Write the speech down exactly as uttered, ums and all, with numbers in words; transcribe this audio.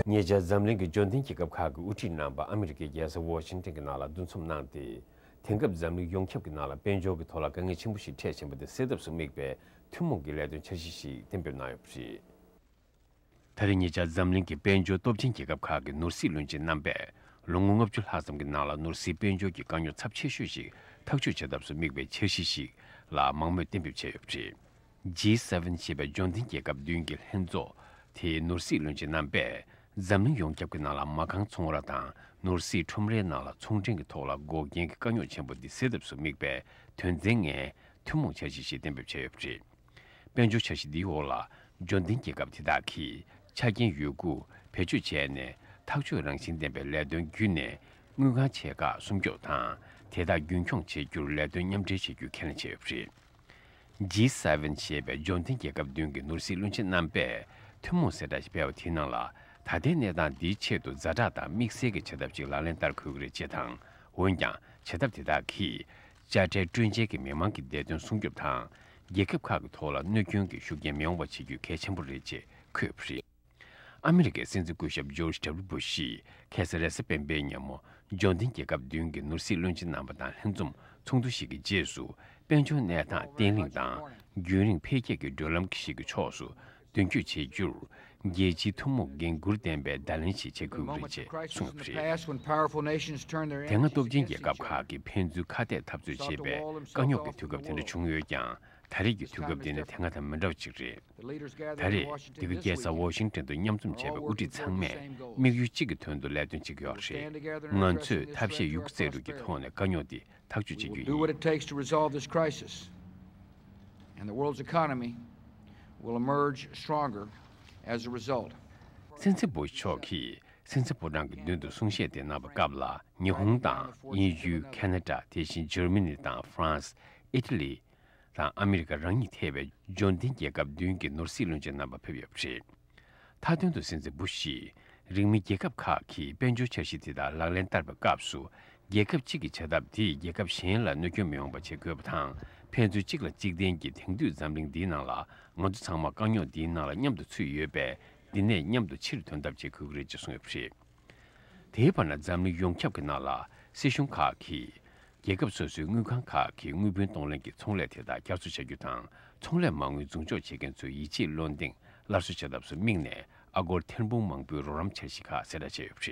ཉེ་ཆར་འཛམ་གླིང་གི་འབྱོར་ལྡན་རྒྱལ་ཁབ་ཁག་གི་དབུ་ཁྲིད་རྣམ་པ་ཨ་མི་རི་ཀའི་རྒྱལ་ས་ཝོ་ཤིང་ཊོན་གྱི་ནང་ལ་འདུ་འཛོམས་གནང་སྟེ། དེང་སྐབས་འཛམ་གླིང་ཡོངས་ཁྱབ་ཀྱི་ནང་ལ་དཔལ་འབྱོར་གྱི་ཐོག་ལ་དཀའ་ངལ་ཆེན་པོ་ཞིག་འཕྲད་བཞིན་པ་དེ་སེལ་ཐབས་སུ་དམིགས་པའི་ཐུན་མོང་གི་ལས་དོན་འཆར་གཞི་ཞིག་གཏན་འབེབས་གནང་ཡོད་པ་རེད། ད་རེས་ཉེ་ཆར་འཛམ་གླིང་གི་དཔལ་འབྱོར་སྟོབས་ཆེན་རྒྱལ་ཁབ་ཁག་གི་ནོར་སྲིད་བློན་ཆེན་རྣམ་པས་ལོ་ངོ་ལྔ་བཅུ་ལྷག་ཙམ་གྱི་ནང་ལ་ནོར་སྲིད་དཔལ་འབྱོར་གྱི་དཀའ་རྙོག་ཚབས་ཆེ་ཤོས་ཤིག་ཐག་གཅོད་བྱེད་ཐབས་སུ་དམིགས་པའི་འཆར་གཞི་ཞིག་ལ་མང་མོས་གཏན་འབེབས་བྱས་ཡོད་པ་རེད། ཇི་སེ་ཝེན་ཞེས་པའི་འབྱོར་ལྡན་རྒྱལ་ཁབ་བདུན་གྱི་ལྷན་ཚོགས་དེའི་ནོར་སྲིད་བློན་ཆེན་རྣམ་པས་འཛམ་གླིང་ཡོངས་ཁྱབ་ཀྱི་ནང་ལ་མ་རྐང་ཚོང་ར་དང་ནོར་སྲིད་ཁྲོམ་རའི་ནང་ལ་ཚོང་འབྲེལ་གྱི་ཐོག་ལ་འགོག་རྐྱེན་གྱི་དཀའ་རྙོག་ཆེན་པོ་འདི་སེལ་ཐབས་སུ་དམིགས་པའི་དོན་ཚན་ལྔའི་ཐུན་མོང་འཆར་གཞི་ཞིག་གཏན་འབེབས་བྱས་ཡོད་པ་རེད། དཔལ་འབྱོར་འཆར་གཞི་འདིའི་འོག་ལ་འབྱོར་ལྡན་རྒྱལ་ཁབ་དེ་དག་གིས་ཆ་རྐྱེན་ཡོད་རྒུ་བེད་སྤྱོད་བྱས་ནས་ཐག་གཅོད་རང་བཞིན་ལྡན་པའི་ལས་དོན་བརྒྱུད་ནས་དངུལ་ཁང་ཆེ་ཁག་སྲུང་སྐྱོབ་དང་དེ་དག་རྒྱུན་འཁྱོངས་བྱེད་རྒྱུར་ལས་དོན་མཉམ་འབྲེལ་བྱེད་རྒྱུ་ཁས་ལེན་བྱས་ཡོད་པ་རེད། ཇི་སེ་ཝེན་ཞེས་པའི་འབྱོར་ལྡན་རྒྱལ་ཁབ་བདུན་གྱི་ནོར་སྲིད་བློན་ཆེན་རྣམ་པས་ཐུན་མོང་གསལ་བསྒྲགས་ཤིག་སྤེལ་བ་དེའི་ནང་ལ། ད་ལྟའི་གནས་སྟངས་འདིའི་ཆེད་དུ་ཛ་དྲག་དང་དམིགས་བསལ་གྱི་བྱ་ཐབས་ཤིག་ལག་ལེན་བསྟར་དགོས་ཀྱི་རེད་ཅེས་དང་། འོན་ཀྱང་བྱ་ཐབས་དེ་དག་གིས་དཔྱ་ཁྲལ་སྤྲོད་འཇལ་གྱི་མི་མང་གི་བདེ་དོན་སྲུང་སྐྱོབ་དང་། རྒྱལ་ཁབ་ཁག་གི་ཐོག་ལ་གནོད་སྐྱོན་གྱི་ཤུགས་རྐྱེན་མི་འོང་བ་བྱེད་རྒྱུ་གལ་ཆེན་པོ་རེད་ཅེས་འཁོད་པ་རེད། ཨ་མི་རི་ཀའི་སྲིད་འཛིན་སྐུ་ཞབས་ཇོརྗ་ཌབ་ལུ་སྦུ་ཤིས་ཁ་སང་རེས་གཟའ་སྤེན་པའི་ཉིན་མོ་འབྱོར་ལྡན་རྒྱལ་ཁབ་བདུན་གྱི་ནོར་སྲིད་བློན་ཆེན་རྣམ་པ་དང་ལྷན་འཛོམས་ཚོགས་འདུ་ཞིག་གི་རྗེས་སུ། དཔལ་འབྱོར་གནས་སྟངས་བརྟན་ལྷིང་དང་རྒྱུན་རིང་འཕེལ་རྒྱས་ཀྱི་བགྲོད་ལམ་ཞིག་གི་ཕྱོགས་སུ་མདུན་སྐྱོད་བྱེད་རྒྱུར། རྒྱལ་སྤྱིའི་ཐུན་མོང་འགན་འཁུར་ལྡན་པའི་བརྡ་ལན་ཞིག་བྱེད་དགོས་ཀྱི་རེད་ཅེས་གསུངས་ཡོད་པ་རེད། དེ་སྔ་སྟོབས་ཆེན་རྒྱལ་ཁབ་ཁག་གིས་ཕན་ཚུན་ཁ་གཏད་འཐབ་རྩོད་བྱེད་པའི་དཀའ་རྙོག་གི་དུས་སྐབས་དེ་འདྲ་བྱུང་ཡོད་ཀྱང་། ད་རེས་ཀྱི་དུས་སྐབས་འདི་ནི་དེ་སྔ་དང་མི་འདྲ་བ་ཅིག་རེད། ད་རེས་འདི་ག་རྒྱལ་ས་ཝོ་ཤིང་ཊོན་དུ་མཉམ་འཛོམས་བྱས་པའི་དབུ་ཁྲིད་ཚང་མས་དམིགས་ཡུལ་གཅིག་གི་དོན་དུ་ལས་དོན་བྱེད་ཀྱི་ཡོད་རེད། ང་ཚོས་ཐབས་ཤེས་ཡོད་རྒུ་རྩལ་སྤྲུགས་ཀྱི་ཐོག་ནས་དཀའ་རྙོག་འདི་ཐག་གཅོད་བྱེད་རྒྱུ་ཡིན། Do what it takes to resolve this crisis, and the world's economy will emerge stronger as a result. སྲིད་འཛིན་བུ་ཤ་མཆོག་གིས་སྲིད་འཛིན་ཕོ་བྲང་གི་མདུན་དུ་གསུང་བཤད་དེ་གནང་བའི་སྐབས་ལ། ཉི་ཧོང་དང་དབྱིན་ཡུལ། ཁ་ན་ཌ། དེ་བཞིན་འཇར་མ་ནི་དང་ཧྥ་རན་སི། ཨི་ཊ་ལི། དང་ཨ་མི་རི་ཀ་རང་ཉིད་ཐེ་བའི་འབྱོར་ལྡན་རྒྱལ་ཁབ་བདུན་གྱི་ནོར་སྲིད་བློན་ཆེན་རྣམ་པ་ཕེབས་ཡོད་པ་རེད། མཐའ་དོན་དུ་སྲིད་འཛིན་བུ་ཤིས། རིང་མིན་རྒྱལ་ཁབ་ཁག་གིས་དཔལ་འབྱོར་འཆར་གཞི་དེ་དག་ལག་ལེན་བསྟར་བའི་སྐབས་སུ། རྒྱལ་ཁབ་གཅིག་གི་བྱ་ཐབས་དེས་རྒྱལ་ཁབ་གཞན་ལ་གནོད་སྐྱོན་མི་ཡོང་བ་བྱེད་དགོས་པ་དང་། ཕན་ཚུན་གཅིག་ལ་གཅིག་བརྟེན་གྱི་དེང་དུས་འཛམ་གླིང་འདིའི་ནང་ལ། ང་ཚོ་ཚང་མ་དཀའ་རྙོག་འདིའི་ནང་ལ་མཉམ་དུ་ཚུད་ཡོད་པས། འདི་ནས་མཉམ་དུ་ཕྱིར་ཐོན་ཐབས་བྱེད་དགོས་ཀྱི་རེད་ཅེས་གསུངས་ཡོད་པ་རེད། དེའི་བར་ན་འཛམ་གླིང་ཡོངས་ཁྱབ་ཀྱི་ནང་ལ་སྲིད་གཞུང་ཁག་གིས་རྒྱལ་ཁབ་སོ་སོའི་དངུལ་ཁང་ཁག་གི་དངུལ་བུན་གཏོང་ལེན་གྱི་ཚོང་ལས་དེ་དག་བསྐྱར་གསོ་བྱ་རྒྱུ་དང་། ཚོང་ལས་མ་དངུལ་འཛུགས་འཇོག་བྱེད་མཁན་ཚོའི་ཡིད་ཆེས་བློ་གདེང་སླར་གསོ་བྱ་ཐབས་སུ་དམིགས་ནས། ཨ་སྒོར་ཐེར་འབུམ་མང་པོའི་རོགས་རམ་འཆར་གཞི་ཁག་གསལ་བསྒྲགས་བྱས་ཡོད་པ་